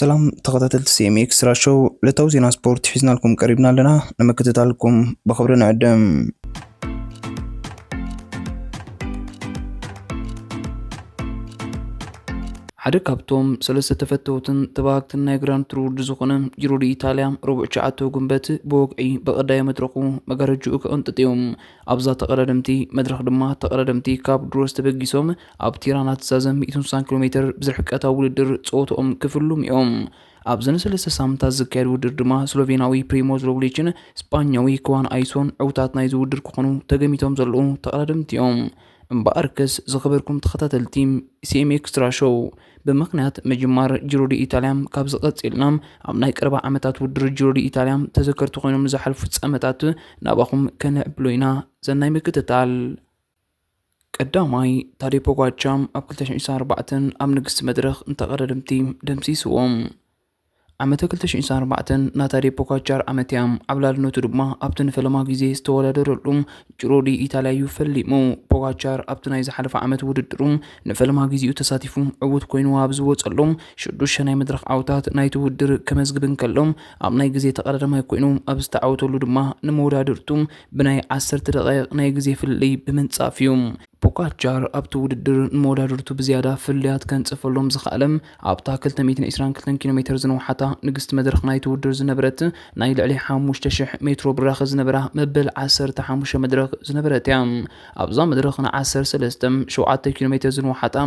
ሰላም ተኸታተልቲ C M X Extra Show፣ ዕለታዊ ዜና ስፖርት ሒዝናልኩም ቀሪብና ኣለና። ንምክትታልኩም ብኽብሪ ንዕድም። ሓደ ካብቶም ሰለስተ ተፈተውትን ተባሃግትን ናይ ግራንድ ቱር ውድድር ዝኾነ ጂሮ ዲ ኢታልያ፣ ረቡዕ ትሽዓተ ግንቦት ብወግዒ ብቐዳማይ መድረኹ መጋረጅኡ ክቕንጥጥ እዩ። ኣብዛ ተቐዳደምቲ መድረኽ ድማ፣ ተቐዳደምቲ ካብ ድሮስ ተበጊሶም ኣብ ቲራና ትዛዘም ሚእትን ስሳን ኪሎ ሜትር ብዝርሕቀታ ውድድር ጸወትኦም ክፍሉም እዮም። ኣብዚ ንሰለስተ ሳምንታት ዝካየድ ውድድር ድማ፣ ስሎቬናዊ ፕሪሞዝ ሮግሊችን ስጳኛዊ ክዋን ኣይሶን ዕውታት ናይዚ ውድድር ክኾኑ ተገሚቶም ዘለዉ ተቐዳደምቲ እዮም። እምበኣርከስ፣ ዝኸበርኩም ተኸታተልቲ C M X Extra Show፣ ብምኽንያት ምጅማር ጂሮ ዲ ኢታልያ፣ ካብዚ ቀጺልና ኣብ ናይ ቀረባ ዓመታት ውድድር ጂሮ ዲ ኢታልያ ተዘከርቲ ኮይኖም ንዝሓልፉ ፍጻመታት ናባኹም ከነዕብሎ ኢና። ዘናይ ምክትታል። ቀዳማይ፣ ታዴ ፖጋቻ ኣብ ክልተ ሽሕን ዕስራን ኣርባዕተን ኣብ ንግስቲ መድረኽ ንተቐዳደምቲ ደምሲስዎም። ዓመተ ክልተ ሽሕን ዕስራን ኣርባዕተን ናታዴ ፖጋቻር ዓመት እያ። ዓብላልነቱ ድማ ኣብቲ ንፈለማ ግዜ ዝተወዳደረሉ ጂሮ ዲ ኢታልያ እዩ ፈሊሙ። ፖጋቻር ኣብቲ ናይ ዝሓለፈ ዓመት ውድድሩ ንፈለማ ግዜኡ ተሳቲፉ ዕዉት ኮይኑ ኣብ ዝወጸሎም ሽዱሽተ ናይ መድረኽ ዓወታት ናይቲ ውድድር ከመዝግብ እንከሎ፣ ኣብ ናይ ግዜ ተቐዳዳማይ ኮይኑ ኣብ ዝተዓወተሉ ድማ ንመወዳድርቱ ብናይ ዓሰርተ ደቓይቕ ናይ ግዜ ፍልልይ ብምንጻፍ እዩ። ፖጋቻር ኣብቲ ውድድር ንመወዳድርቱ ብዝያዳ ፍልልያት ከንጽፈሎም ዝኸኣለ ኣብታ ክልተ ሚእትን ዕስራን ክልተን ኪሎ ሜትር ዝነውሓታ ንግስቲ መድረኽ ናይቲ ውድድር ዝነበረት ናይ ልዕሊ ሓሙሽተ ሽሕ ሜትሮ ብራኸ ዝነበራ መበል ዓሰርተ ሓሙሽተ መድረኽ ዝነበረት እያ። ኣብዛ መድረኽ ንዓሰርተ ሰለስተ ሸውዓተ ኪሎ ሜትር ዝነውሓታ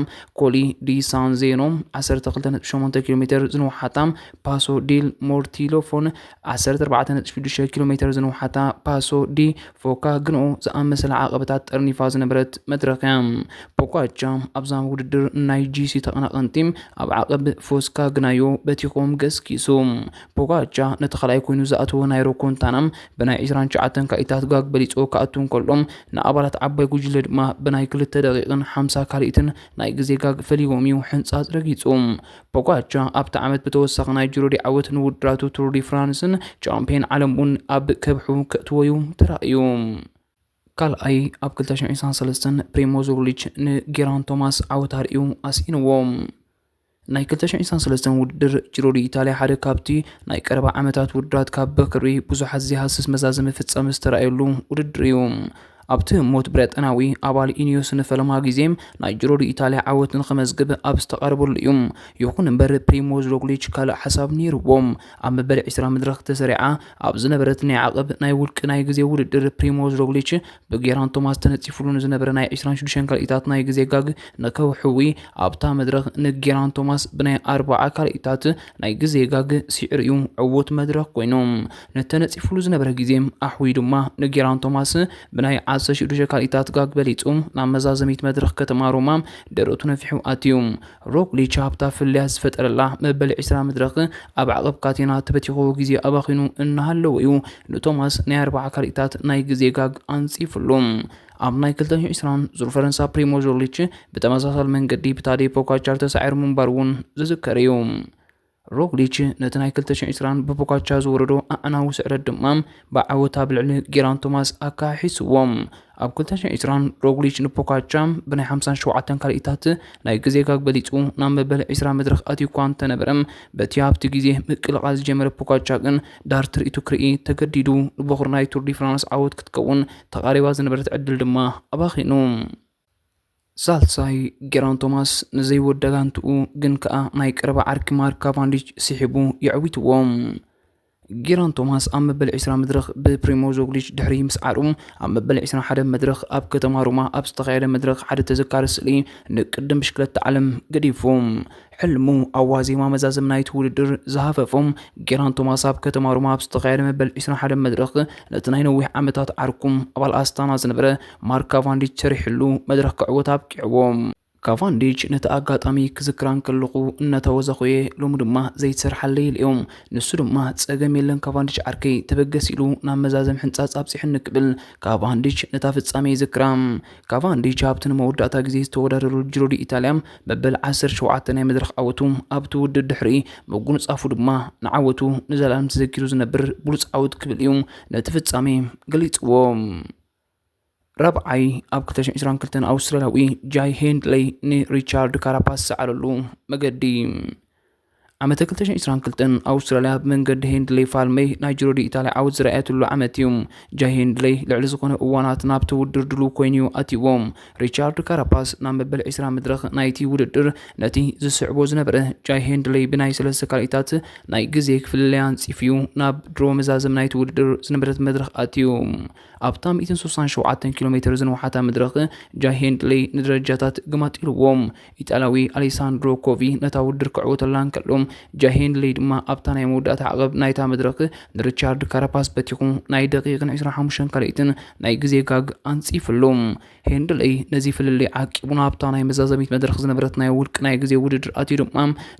ኮሊ ዲ ሳን ዜኖ፣ ዓሰርተ ክልተ ነጥቢ ሸሞንተ ኪሎ ሜትር ዝነውሓታ ፓሶ ዲል ሞርቲሎፎን፣ ዓሰርተ ኣርባዕተ ነጥቢ ሽዱሽተ ኪሎ ሜትር ዝነውሓታ ፓሶ ዲ ፎካ ግኖ ዝኣመሰለ ዓቐብታት ጠርኒፋ ዝነበረት መድረኽ እያ። ፖጋቻ ኣብዛ ውድድር ናይ ጂ ሲ ተቐናቐንቲ ኣብ ዓቐብ ፎስካ ግናዮ በቲኾም ገስጊሱ። ፖጋቻ ነቲ ካልኣይ ኮይኑ ዝኣተወ ናይሮ ኮንታና ብናይ ዕስራን ትሽዓተን ካልኢታት ጋግ በሊጹ ክኣቱ እንከሎ፣ ንኣባላት ዓባይ ጉጅለ ድማ ብናይ ክልተ ደቂቕን ሓምሳ ካልኢትን ናይ ግዜ ጋግ ፈሊዎም እዩ ሕንጻጽ ረጊጹ። ፖጋቻ ኣብቲ ዓመት ብተወሳኺ ናይ ጂሮ ዲ ዓወት ንውድድራቱ ቱር ዲ ፍራንስን ቻምፒየን ዓለም እውን ኣብ ከብሑ ከእትዎ እዩ ተራእዩ። ካልኣይ፣ ኣብ ክልተ ሽሕን ዕስራን ሰለስተን ፕሪሞዝ ሮግሊች ንጌራን ቶማስ ዓወት ኣርእዩ ኣስኢንዎ። ናይ ክልተ ሽሕን ዕስራን ሰለስተን ውድድር ጂሮ ዲ ኢታልያ ሓደ ካብቲ ናይ ቀረባ ዓመታት ውድድራት ካብ በክሪ ብዙሓት ዘይሃስስ መዛዘሚ ፍጻመ ዝተራእየሉ ውድድር እዩ። ኣብቲ ህሞት ብሪጣንያዊ ኣባል ኢኒዮስ ንፈለማ ግዜ ናይ ጂሮ ዲ ኢታልያ ዓወት ንኸመዝግብ ኣብ ዝተቓረበሉ እዩ። ይኹን እምበር፣ ፕሪሞዝ ሮግሊች ካልእ ሓሳብ ነይርዎ። ኣብ መበል ዕስራ መድረኽ ተሰሪዓ ኣብ ዝነበረት ናይ ዓቐብ ናይ ውልቂ ናይ ግዜ ውድድር፣ ፕሪሞዝ ሮግሊች ብጌራን ቶማስ ተነጺፉሉ ንዝነበረ ናይ ዕስራን ሽዱሽተን ካልኢታት ናይ ግዜ ጋግ ንከውሕዊ ኣብታ መድረኽ ንጌራን ቶማስ ብናይ ኣርባዓ ካልኢታት ናይ ግዜ ጋግ ስዒሩ እዩ ዕዉት መድረኽ ኮይኑ። ንተነጺፉሉ ዝነበረ ግዜ ኣሕዊ ድማ ንጌራን ቶማስ ብናይ ዓሰርተ ሽዱሽተ ካልኢታት ጋግ በሊጹ ናብ መዛዘሚት መድረኽ ከተማ ሮማ ደረቱ ነፊሑ ኣትዩ። ሮግሊች ኣብታ ፍልልያት ዝፈጠረላ መበል ዕስራ መድረኽ ኣብ ዓቐብ ካቴና ተበቲኹ ግዜ ኣባኺኑ እናሃለወ እዩ ንቶማስ ናይ ኣርባዓ ካልኢታት ናይ ግዜ ጋግ ኣንጺፉሉ። ኣብ ናይ ክልተ ሽሕን ዕስራን ዙር ፈረንሳ፣ ፕሪሞዝ ሮግሊች ብተመሳሳሊ መንገዲ ብታዴ ፖጋቻር ተሳዒሩ ምንባሩ እውን ዝዝከር እዩ። ሮግሊች ነቲ ናይ ክልተ ሽሕን ዕስራን ብፖጋቻ ዝወረዶ ኣዕናዊ ስዕረት ድማ ብዓወት ኣብ ልዕሊ ጌራን ቶማስ ኣካሒስዎ። ኣብ ክልተ ሽሕን ዕስራን ሮግሊች ንፖጋቻ ብናይ ሓምሳን ሸውዓተን ካልኢታት ናይ ግዜ ጋግ በሊጹ ናብ መበል ዕስራ መድረኽ ኣትዩ እኳ እንተነበረ፣ በቲ ኣብቲ ግዜ ምቅልቓል ዝጀመረ ፖጋቻ ግን ዳር ትርኢቱ ክርኢ ተገዲዱ። ንበኹር ናይ ቱር ዲ ፍራንስ ዓወት ክትከውን ተቓሪባ ዝነበረት ዕድል ድማ ኣባኺኑ። ሳልሳይ፣ ጌራን ቶማስ ንዘይወዳ ጋንትኡ ግን ከኣ ናይ ቀረባ ዓርኪ ማርክ ካቫንዲች ስሒቡ የዕዊትዎ። ጌራን ቶማስ ኣብ መበል ዕስራ መድረኽ ብፕሪሞዝ ሮግሊች ድሕሪ ምስዓሩ፣ ኣብ መበል ዕስራን ሓደን መድረኽ ኣብ ከተማ ሮማ ኣብ ዝተኻየደ መድረኽ ሓደ ተዘካሪ ስእሊ ንቅድም ብሽክለታ ዓለም ገዲፉ። ሕልሙ ኣብ ዋዜማ መዛዘም ናይቲ ውድድር ዝሃፈፎም ጌራን ቶማስ ኣብ ከተማ ሮማ ኣብ ዝተኻየደ መበል ዕስራን ሓደን መድረኽ ነቲ ናይ ነዊሕ ዓመታት ዓርኩም ኣባል ኣስታና ዝነበረ ማርክ ካቫንዲች ሰሪሕሉ መድረኽ ክዕወት ኣብቂዕዎ። ካቫንዲች ነቲ ኣጋጣሚ ክዝክራ እንከለኹ እናተወዘኹ እየ፣ ሎሚ ድማ ዘይትሰርሓለይ ኢለዮ። ንሱ ድማ ጸገም የለን ካቫንዲች ዓርከይ፣ ተበገስ ኢሉ ናብ መዛዘም ሕንጻጽ ኣብጺሑኒ ክብል ካቫንዲች ነታ ፍጻሜ ይዝክራ። ካቫንዲች ኣብቲ ንመወዳእታ ግዜ ዝተወዳደረሉ ጂሮ ዲ ኢታልያ መበል ዓሰርተ ሸውዓተ ናይ መድረኽ ዓወቱ ኣብቲ ውድድር ድሕሪ ምጉንጻፉ ድማ ንዓወቱ ንዘለኣለም ተዘኪሩ ዝነብር ብሉጽ ዓወት ክብል እዩ ነቲ ፍጻሜ ገሊጽዎ። ራብዓይ፣ ኣብ ክልተ ሽሕን ዕስራን ክልተን ኣውስትራልያዊ ጃይ ሄንድለይ ንሪቻርድ ካራፓስ ዝሰዓረሉ መገዲ። ዓመተ ክልተ ሽሕን ዕስራን ክልተን ኣውስትራልያ ብመንገዲ ሄንድሌይ ፋልመይ ናይ ጅሮ ዲ ኢታልያ ዓወት ዝረኣየትሉ ዓመት እዩ። ጃይ ሄንድሌይ ልዕሊ ዝኾነ እዋናት ናብቲ ውድድር ድሉው ኮይኑ እዩ ኣትይዎ። ሪቻርድ ካራፓስ ናብ መበል ዕስራ መድረኽ ናይቲ ውድድር ነቲ ዝስዕቦ ዝነበረ ጃይ ሄንድሌይ ብናይ ሰለስተ ካልኢታት ናይ ግዜ ክፍልለይ ኣንጺፉ እዩ ናብ ድሮ መዛዘም ናይቲ ውድድር ዝነበረት መድረኽ ኣትዩ። ኣብታ ሚእትን ስሳን ሸውዓተን ኪሎ ሜትር ዝነውሓታ መድረኽ ጃይ ሄንድሌይ ንደረጃታት ግማጢልዎም። ኢጣልያዊ ኣሌሳንድሮ ኮቪ ነታ ውድድር ክዕወተላ እንከሎ፣ ጃይ ሄንድሌይ ድማ ኣብታ ናይ መወዳእታ ዓቐብ ናይታ መድረኽ ንሪቻርድ ካራፓስ በቲኹ ናይ ደቂቕን ዕስራን ሓሙሽተን ካልኢትን ናይ ግዜ ጋግ ኣንጺፍሉ። ሄንድሌይ ነዚ ፍልልይ ዓቂቡ ናብታ ናይ መዛዘሚት መድረኽ ዝነበረት ናይ ውልቂ ናይ ግዜ ውድድር ኣትዩ ድማ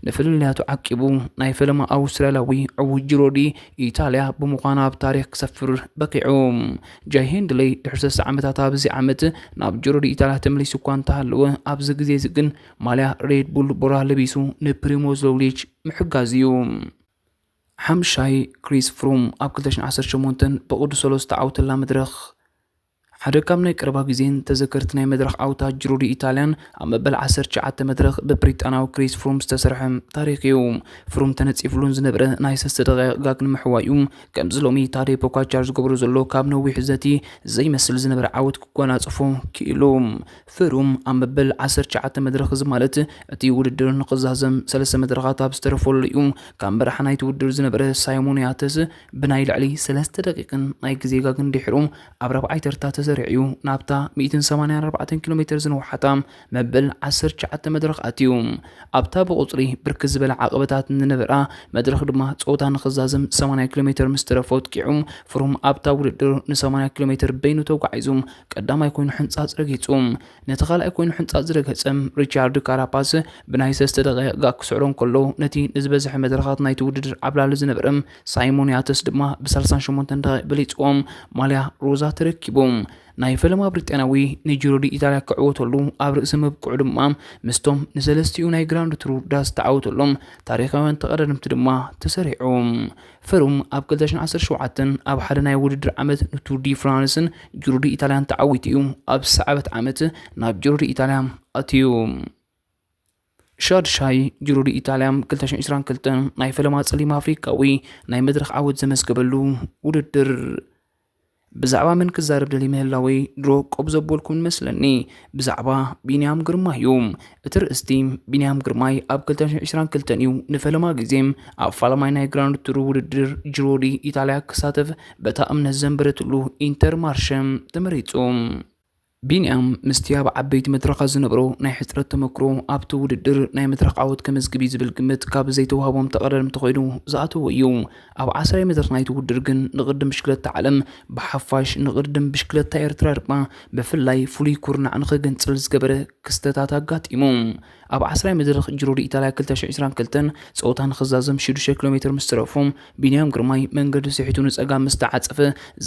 ንፍልልያቱ ዓቂቡ ናይ ፈለማ ኣውስትራልያዊ ዕዉት ጅሮ ዲ ኢታልያ ብምዃን ኣብ ታሪኽ ክሰፍር በቂዑ። ጃይ ሄንድሌይ ድሕሪ ሰለስተ ዓመታት ኣብዚ ዓመት ናብ ጅሮ ዲ ኢታልያ ተመሊሱ እኳ እንተሃለወ፣ ኣብዚ ግዜ እዚ ግን ማልያ ሬድ ቡል ቦራ ለቢሱ ንፕሪሞዝ ሎግሊች ምሕጋዝ እዩ። ሓምሻይ ክሪስ ፍሩም ኣብ ክልተ ሽሕን ዓሰርተ ሸሞንተን ብቕዱስ ሰሎ ዝተዓወተላ መድረኽ ሓደ ካብ ናይ ቀረባ ግዜን ተዘከርቲ ናይ መድረኽ ዓውታት ጅሮ ዲ ኢታልያን ኣብ መበል ዓሰርተ ትሽዓተ መድረኽ ብብሪጣናዊ ክሪስ ፍሩም ዝተሰርሐ ታሪኽ እዩ። ፍሩም ተነጺፍሉን ዝነበረ ናይ ሰለስተ ደቂቕ ጋግ ንምሕዋዩ ከምዚ ሎሚ ታዴ ፖጋቻር ዝገብሮ ዘሎ ካብ ነዊሕ ዘቲ ዘይመስል ዝነበረ ዓወት ክጎናጽፎ ክኢሉ። ፍሩም ኣብ መበል ዓሰርተ ትሽዓተ መድረኽ፣ እዚ ማለት እቲ ውድድር ንኽዛዘም ሰለስተ መድረኻት ኣብ ዝተረፈሉ እዩ፣ ካብ መራሒ ናይቲ ውድድር ዝነበረ ሳይሞን ያተስ ብናይ ልዕሊ ሰለስተ ደቂቕን ናይ ግዜ ጋግን ድሒሩ ኣብ ራብዓይ ተርታ ተሰሪዑ እዩ ናብታ ሚእትን ሰማንያን ኣርባዕተን ኪሎ ሜትር ዝነውሓታ መበል ዓሰርተ ትሽዓተ መድረኽ ኣትዩ። ኣብታ ብቑጽሪ ብርክት ዝበለ ዓቐበታት ንነበራ መድረኽ ድማ ጸወታ ንኽዛዘም ሰማንያ ኪሎ ሜትር ምስ ተረፎ ኣጥቂዑ፣ ፍሩም ኣብታ ውድድር ን ሰማንያ ኪሎ ሜትር በይኑ ተጓዒዙ ቀዳማይ ኮይኑ ሕንጻጽ ረጊጹ። ነቲ ካልኣይ ኮይኑ ሕንጻጽ ዝረገጸ ሪቻርድ ካራፓስ ብናይ ሰለስተ ደቂቕ ጋግ ክስዕሮ እንከሎ፣ ነቲ ንዝበዝሐ መድረኻት ናይቲ ውድድር ዓብላሊ ዝነበረ ሳይሞን ያተስ ድማ ብ ሰላሳን ሸሞንተን ደቂቕ በሊጽዎ ማልያ ሮዛ ተረኪቡ። ናይ ፈለማ ብሪጣንያዊ ንጂሮ ዲ ኢታልያ ክዕወተሉ ኣብ ርእሲ ምብቅዑ ድማ ምስቶም ንሰለስቲኡ ናይ ግራንድ ቱር ውድድራት ዝተዓወተሎም ታሪኻውያን ተቐዳደምቲ ድማ ተሰሪዑ። ፍሩም ኣብ ክልተ ሽሕን ዓሰርተ ሸውዓተን ኣብ ሓደ ናይ ውድድር ዓመት ንቱር ዲ ፍራንስን ጂሮ ዲ ኢታልያን ተዓዊቱ እዩ ኣብ ዝሰዓበት ዓመት ናብ ጂሮ ዲ ኢታልያ ኣትዩ። ሻድሻይ ጂሮ ዲ ኢታልያ ክልተ ሽሕን ዕስራን ክልተን ናይ ፈለማ ጸሊም ኣፍሪቃዊ ናይ መድረኽ ዓወት ዘመዝገበሉ ውድድር። ብዛዕባ መን ክዛረብ ደልየ ምህላወይ ድሮ ቆብ ዘበልኩም መስለኒ። ብዛዕባ ቢንያም ግርማይ እዩ። እቲ ርእስቲ፣ ቢንያም ግርማይ ኣብ ክልተ ሽሕን ዕስራን ክልተን እዩ ንፈለማ ግዜ ኣብ ፋለማይ ናይ ግራንድ ቱር ውድድር ጂሮ ዲ ኢታልያ ክሳተፍ በታ እምነት ዘንበረትሉ ኢንተርማርሸ ተመሪጹ። ቢንያም ምስቲ ኣብ ዓበይቲ መድረኻት ዝነበሮ ናይ ሕጽረት ተመክሮ ኣብቲ ውድድር ናይ መድረኽ ዓወት ከመዝግብ እዩ ዝብል ግምት ካብ ዘይተዋህቦም ተቐዳደምቲ ኮይኑ ዝኣተወ እዩ። ኣብ ዓስራይ መድረኽ ናይቲ ውድድር ግን ንቕድም ብሽክለታ ዓለም ብሓፋሽ ንቕድም ብሽክለታ ኤርትራ ድማ ብፍላይ ፍሉይ ኩርናዕ ንኽግንጽል ዝገበረ ክስተታት ኣጋጢሙ። ኣብ ዓስራይ መድረኽ ጂሮ ዲ ኢታልያ ክልተ ሽሕን ዕስራን ክልተን ጸወታ ንኽዛዘም ሽዱሽተ ኪሎ ሜትር ምስ ተረፎ፣ ቢንያም ግርማይ መንገዲ ስሒቱ ንጸጋም ምስ ተዓጸፈ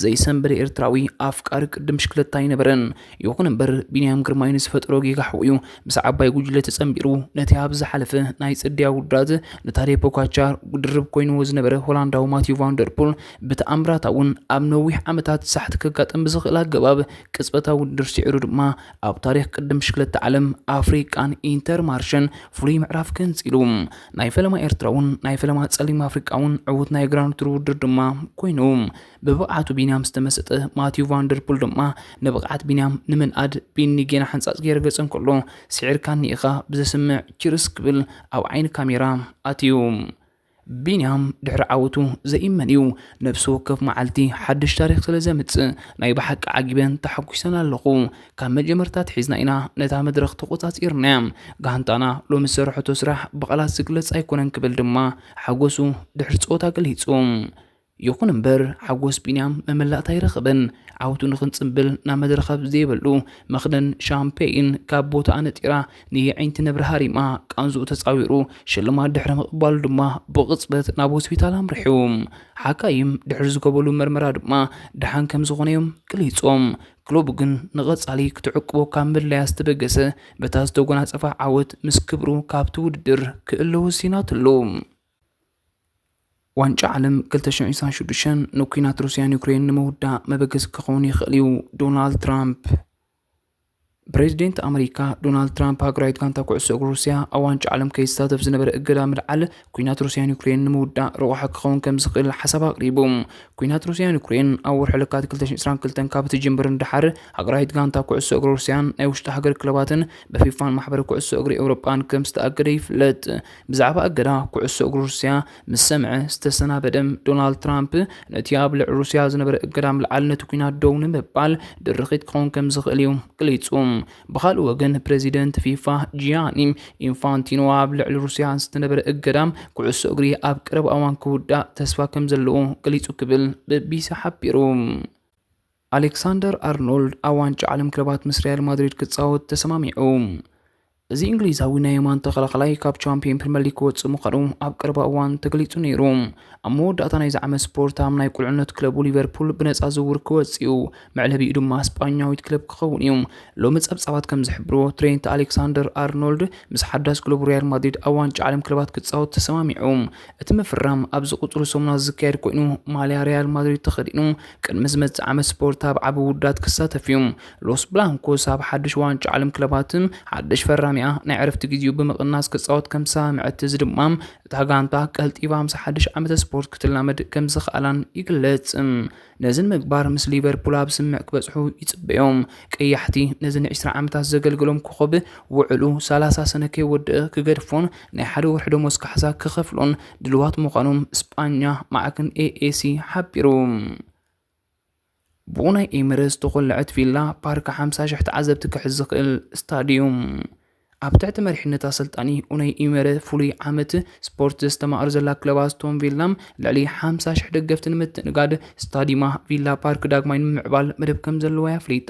ዘይሰንበደ ኤርትራዊ ኣፍቃሪ ቅድም ብሽክለታ ኣይነበረን። ይኹን እምበር ቢንያም ግርማይ ንዝፈጠሮ ጌጋ ሕውዩ ምስ ዓባይ ጉጅለ ተጸንቢሩ ነቲ ኣብ ዝሓለፈ ናይ ጽድያ ውድድራት ንታዴ ፖጋቻር ድርብ ኮይንዎ ዝነበረ ሆላንዳዊ ማቲዩ ቫንደርፑል ብተኣምራታውን ኣብ ነዊሕ ዓመታት ሳሕቲ ከጋጥም ብዝኽእል ኣገባብ ቅጽበታዊ ውድድር ስዒሩ ድማ ኣብ ታሪኽ ቅድም ብሽክለታ ዓለም ኣፍሪቃን ኢንተርማርሸን ፍሉይ ምዕራፍ ከንጺሉ። ናይ ፈለማ ኤርትራውን ናይ ፈለማ ጸሊም ኣፍሪቃውን ዕዉት ናይ ግራንድ ቱር ውድድር ድማ ኮይኑ። ብብቕዓቱ ቢንያም ዝተመሰጠ ማቲዩ ቫንደርፑል ድማ ንብቕዓት ቢንያም ንምንኣድ ቢኒ ጌና ሓንጻጽ ገይረ ገጸ እንከሎ፣ ስዒርካኒ ኢኻ ብዘስምዕ ቺርስ ክብል ኣብ ዓይኒ ካሜራ ኣትዩ። ቢንያም ድሕሪ ዓወቱ ዘኢመን እዩ። ነፍሲ ወከፍ መዓልቲ ሓድሽ ታሪኽ ስለ ዘምጽእ ናይ ብሓቂ ዓጊበን ተሓጒሰን ኣለኹ። ካብ መጀመርታ ኣትሒዝና ኢና ነታ መድረኽ ተቖጻጺርናያ። ጋንታና ሎሚ ዝሰርሐቶ ስራሕ ብቓላት ዝግለጽ ኣይኮነን ክብል ድማ ሓጎሱ ድሕሪ ጸወታ ገሊጹ። ይኹን እምበር ሓጎስ ቢንያም መመላእታ ኣይረኸበን። ዓወቱ ንኽንጽምብል ናብ መድረኽ ኣብ ዘይበሉ መኽደን ሻምፔይን ካብ ቦታኣ ነጢራ ንየዒንቲ ነብሪ ሃሪማ ቃንዝኡ ተጻዊሩ ሽልማት ድሕሪ ምቕባሉ ድማ ብቕጽበት ናብ ሆስፒታል ኣምሪሑ። ሓካይም ድሕሪ ዝገበሉ መርመራ ድማ ደሓን ከም ዝኾነ እዮም ገሊጾም። ክሎብ ግን ንቐጻሊ ክትዕቅቦ ካብ ምድላያ ዝተበገሰ በታ ዝተጎናጸፋ ዓወት ምስ ክብሩ ካብቲ ውድድር ክእለ ወሲናትሉ። ዋንጫ ዓለም ክልተ ሽሕን ዕስራን ሽዱሽተን ንኲናት ሩስያን ዩክሬን ንምውዳእ መበገሲ ክኸውን ይኽእል እዩ፣ ዶናልድ ትራምፕ። ፕሬዚደንት ኣመሪካ ዶናልድ ትራምፕ፣ ሃገራዊት ጋንታ ኩዕሶ እግሪ ሩስያ ኣብ ዋንጫ ዓለም ከይሳተፍ ዝነበረ እገዳ ምልዓል፣ ኩናት ሩስያን ዩክሬን ንምውዳእ ረቑሓ ክኸውን ከም ዝኽእል ሓሳብ ኣቕሪቡ። ኩናት ሩስያን ዩክሬን ኣብ ወርሒ ለካቲት ክልተ ሽሕን ዕስራን ክልተን ካብ ትጅምር ንደሓር፣ ሃገራዊት ጋንታ ኩዕሶ እግሪ ሩስያን ናይ ውሽጢ ሃገር ክለባትን ብፊፋን ማሕበር ኩዕሶ እግሪ ኤውሮጳን ከም ዝተኣገደ ይፍለጥ። ብዛዕባ እገዳ ኩዕሶ እግሪ ሩስያ ምስ ሰምዐ ዝተሰናበደ ዶናልድ ትራምፕ፣ ነቲ ኣብ ልዕሊ ሩስያ ዝነበረ እገዳ ምልዓል ነቲ ኩናት ደው ንምባል ድርኺት ክኸውን ከም ዝኽእል እዩ ገሊጹ። ብኻልእ ወገን፣ ፕሬዚደንት ፊፋ ጂያኒ ኢንፋንቲኖ ኣብ ልዕሊ ሩስያ ዝተነበረ እገዳ ኩዕሶ እግሪ ኣብ ቀረባ እዋን ክውዳእ ተስፋ ከም ዘለዎ ገሊጹ ክብል ቢቢሲ ሓቢሩ። ኣሌክሳንደር ኣርኖልድ ኣብ ዋንጫ ዓለም ክለባት ምስ ሪያል ማድሪድ ክጻወት ተሰማሚዑ። እዚ እንግሊዛዊ ናይ የማን ተኸላኻላይ ካብ ቻምፒዮን ፕሪምየር ሊግ ክወጽእ ምዃኑ ኣብ ቀረባ እዋን ተገሊጹ ነይሩ። ኣብ መወዳእታ ናይዚ ዓመት ስፖርት ኣብ ናይ ቁልዕነት ክለቡ ሊቨርፑል ብነጻ ዝውውር ክወጽእ እዩ። መዕለቢኡ ድማ ስጳኛዊት ክለብ ክኸውን እዩ። ሎሚ ጸብጻባት ከም ዝሕብርዎ፣ ትሬንት ኣሌክሳንደር ኣርኖልድ ምስ ሓዳስ ክለቡ ሪያል ማድሪድ ኣብ ዋንጫ ዓለም ክለባት ክጻወት ተሰማሚዑ። እቲ ምፍራም ኣብ ዝቕጽሉ ሰሙናት ዝካየድ ኮይኑ፣ ማልያ ሪያል ማድሪድ ተኸዲኑ ቅድሚ ዝመጽእ ዓመት ስፖርት ኣብ ዓቢ ውዳት ክሳተፍ እዩ። ሎስ ብላንኮስ ኣብ ሓድሽ ዋንጫ ዓለም ክለባትን ሓድሽ ፈራሚኣ ናይ ዕረፍቲ ግዜኡ ብምቕናስ ክጻወት ከም ዝሰማምዐ፣ እዚ ድማ እታ ጋንታ ቀልጢፋ ምስ ሓድሽ ዓመተ ስፖርት ክትላመድ ከም ዝኽኣላን ይግለጽ። ነዚ ንምግባር ምስ ሊቨርፑል ኣብ ስምምዕ ክበጽሑ ይጽበዮም። ቀያሕቲ ነዚ ንዕስራ ዓመታት ዘገልገሎም ኮኸብ፣ ውዕሉ ሰላሳ ሰነ ከይወድእ ክገድፎን ናይ ሓደ ወርሒ ደሞዝ ካሕሳ ክኸፍሎን ድልዋት ምዃኖም ስጳኛ ማዕከን ኤኤሲ ሓቢሩ። ብኡናይ ኤምረ ዝተኾለዐት ቪላ ፓርክ ሓምሳ ሽሕ ተዓዘብቲ ክሕዝ ዝኽእል ስታድዩም። ኣብ ትሕቲ መሪሕነት ኣሰልጣኒ ኡናይ ኤምረ፣ ፍሉይ ዓመት ስፖርት ዘስተማቕር ዘላ ክለብ ኣስቶን ቪላ፣ ልዕሊ ሓምሳ ሽሕ ደገፍቲ ንምትእንጋድ ስታዲማ ቪላ ፓርክ ዳግማይ ንምምዕባል መደብ ከም ዘለዋ ኣፍሊጣ።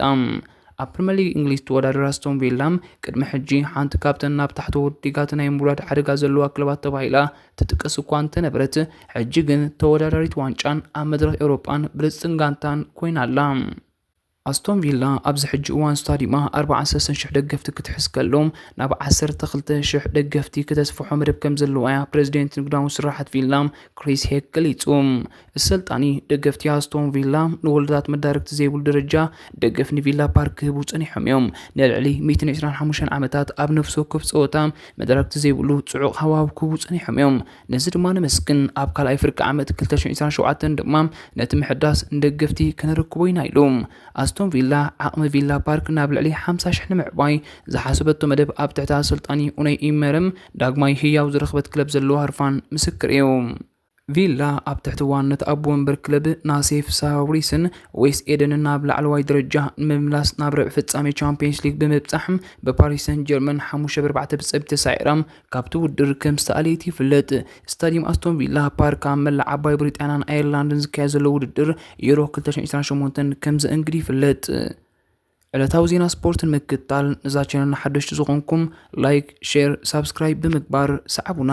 ኣብ ፕሪምየር ሊግ እንግሊዝ ተወዳደራ ኣስቶን ቪላ፣ ቅድሚ ሕጂ ሓንቲ ካብተን ናብ ታሕተዎት ሊጋት ናይ ምውራድ ሓደጋ ዘለዋ ክለባት ተባሂላ ትጥቀስ እኳ እንተነበረት፣ ሕጂ ግን ተወዳዳሪት ዋንጫን ኣብ መድረኽ ኤውሮጳን ብልጽትን ጋንታን ኮይና ኣላ። ኣስቶን ቪላ ኣብዚ ሕጂ እዋን ስታዲማ ኣርባዓን ሰለስተን ሽሕ ደገፍቲ ክትሕዝ ከሎ፣ ናብ ዓሰርተ ክልተ ሽሕ ደገፍቲ ክተስፍሖ መደብ ከም ዘለዋ እያ ፕሬዚደንት ንግዳዊ ስራሓት ቪላ ክሪስ ሄክ ገሊጹ። እዚ ሰልጣኒ፣ ደገፍቲ ኣስቶን ቪላ ንወለዶታት መዳርግቲ ዘይብሉ ደረጃ ደገፍ ንቪላ ፓርክ ክህቡ ጸኒሖም እዮም። ንልዕሊ ሚእትን ዕስራን ሓሙሽተን ዓመታት ኣብ ነፍሲ ወከፍ ጸወታ መዳርግቲ ዘይብሉ ጽዑቕ ሃዋህው ክህቡ ጸኒሖም እዮም። ነዚ ድማ ነመስግን። ኣብ ካልኣይ ፍርቂ ዓመት ክልተ ሽሕን ዕስራን ሸውዓተን ድማ ነቲ ምሕዳስ ንደገፍቲ ከነረክቦ ኢና ኢሉ። ኣስቶን ቪላ ዓቕሚ ቪላ ፓርክ ናብ ልዕሊ ሓምሳ ሽሕ ንምዕባይ ዝሓሰበቶ መደብ ኣብ ትሕቲ ኣሰልጣኒ ኡናይ ኢመርም ዳግማይ ህያው ዝረኽበት ክለብ ዘለዋ ህርፋን ምስክር እዩ። ቪላ ኣብ ትሕቲ ዋንነት ኣቦ ወንበር ክለብ ናሴፍ ሳውሪስን ዌስ ኤደንን ናብ ላዕለዋይ ደረጃ ንምምላስ ናብ ርብዒ ፍጻሜ ቻምፒየንስ ሊግ ብምብጻሕ ብፓሪስ ሰን ጀርመን ሓሙሽተ ብኣርባዕተ ብጸብቲ ተሳዒራ ካብቲ ውድድር ከም ዝተኣለየት ይፍለጥ። ስታዲየም ኣስቶን ቪላ ፓርክ ኣብ መላእ ዓባይ ብሪጣንያን ኣየርላንድን ዝካየድ ዘሎ ውድድር ዩሮ ክልተ ሽሕን ዕስራን ሸሞንተን ከም ዘእንግድ ይፍለጥ። ዕለታዊ ዜና ስፖርት ንምክትታል ነዛ ቻነል ሓደሽቲ ዝኾንኩም ላይክ፣ ሼር፣ ሳብስክራይብ ብምግባር ሰዓቡና።